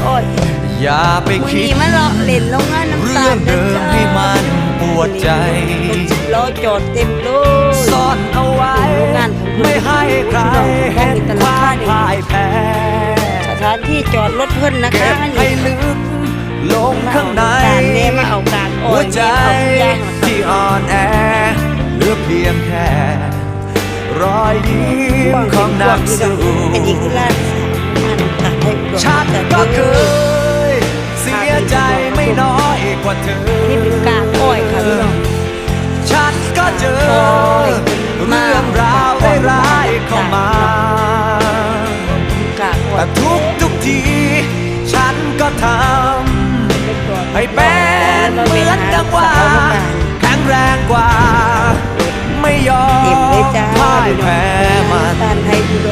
ອ້ອຍ ຢ່າໄປຄິດ ມື້ນີ້ມາເລາະຫຼິ້ນໂລງງານນ້ຳຕານເດີ ເລື່ອງເດີມໃຫ້ມັນປວດໃຈ ລົດສິບລໍ້ຈອດເຕັມເລີຍ ສ້ອນເອົາໄວ້ ໂລງງານຂອງເພິ່ນ ໃຫ້ໃຄເຫັນຄວາມພ່າຍແພ້ ສະຖານທີ່ຈອດລົດເພິ່ນນະຄະ ເກັບໃຫ້ລຶກລົງຂ້າງໃນ ການແມ່ມາເອົາການອ້ອຍ ແມ່ມາເອົາທຸກຢ່າງ ທີ່ອ່ອນແອ ເຫຼືອພຽງແຄ່ รອຍຍິ້ມຂອງນັກສູ້ ອັນນີ້ຄືລ້ານສາມ ງານການໃຫ້ອຸດົມ ເສຍໃຈໄມ່ນ້ອຍກວ່າເທີ ອັນນີ້ເປັນກາກອ້ອຍຄ່ະພີ່ນ້ອງ ເລື່ອງລາວຮ້າຍໆເຂົ້າມາ ກາກອ້ອຍ ແຕ່ທຸກໆທີ ໃຫ້ເປັນເໝືອນດັ່ງວ່າ ແຂງແຮງກວ່າ ໄມ່ຍອມພ່າຍແພ້ມັນ ບ້ານໄຮອຸດົ